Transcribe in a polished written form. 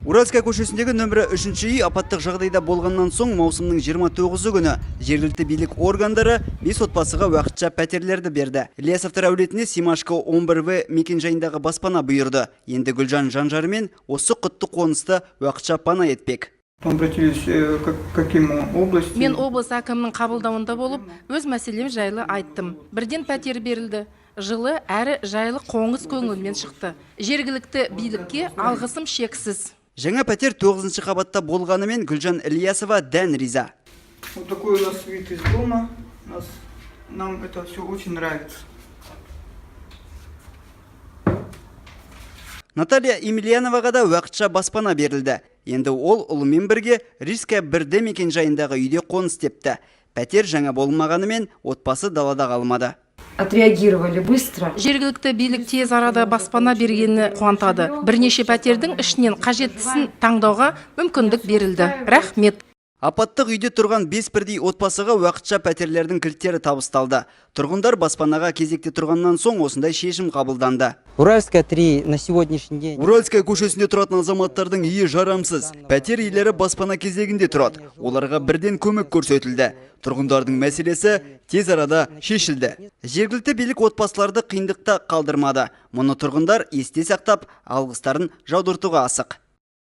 Уральская көшесіндегі нөмірі 3-ші үй апаттық жағдайда болғаннан соң маусымның 29 күні жергілікті билік органдары 5 отбасыға уақытша пәтерлерді берді. Ілиясовтар әулетіне Семашко 11В мекенжайындағы баспана бұйырды. Енді Гүлжан жанжарымен осы құтты қонысты уақытша пана етпек. Обратились к акиму области. Мен облыс әкімінің қабылдауында болып, өз мәселем жайлы айттым. Бірден пәтер берілді. Жылы әрі жайлы қоныс көңілімнен шықты. Жергілікті билікке алғысым шексіз. Жаңа пәтер 9-шы қабатта болғанымен Гүлжан Ілиясова дән риза. Вот такой у нас вид из дома. Нам это все очень нравится. Наталья Емельяноваға да уақытша баспана берілді. Енді ол ұлымен бірге Рижская 1-ді мекенжайындағы үйде қоныс тепті. Пәтер жаңа болмағанымен отбасы далада қалмады. Отреагировали быстро. Жергілікті билік тез арада баспана бергені қуантады. Бірнеше пәтердің ішінен қажеттісін таңдауға мүмкіндік берілді. Рахмет. Апаттық үйде тұрған 5 бірдей отбасыға уақытша пәтерлердің кілттері табысталды. Тұрғындар баспанаға кезекте тұрғаннан соң осындай шешім қабылданды. Уральская 3 на сегодняшний день. Уральская көшесінде тұратын азаматтардың үйі жарамсыз. Пәтер иелері баспана кезегінде тұрады. Оларға бірден көмек көрсетілді. Тұрғындардың мәселесі тез арада шешілді. Жергілікті билік отбасыларды қиындықта қалдырмады. Мұны тұрғындар есте сақтап, алғыстарын жаудыртуға асық.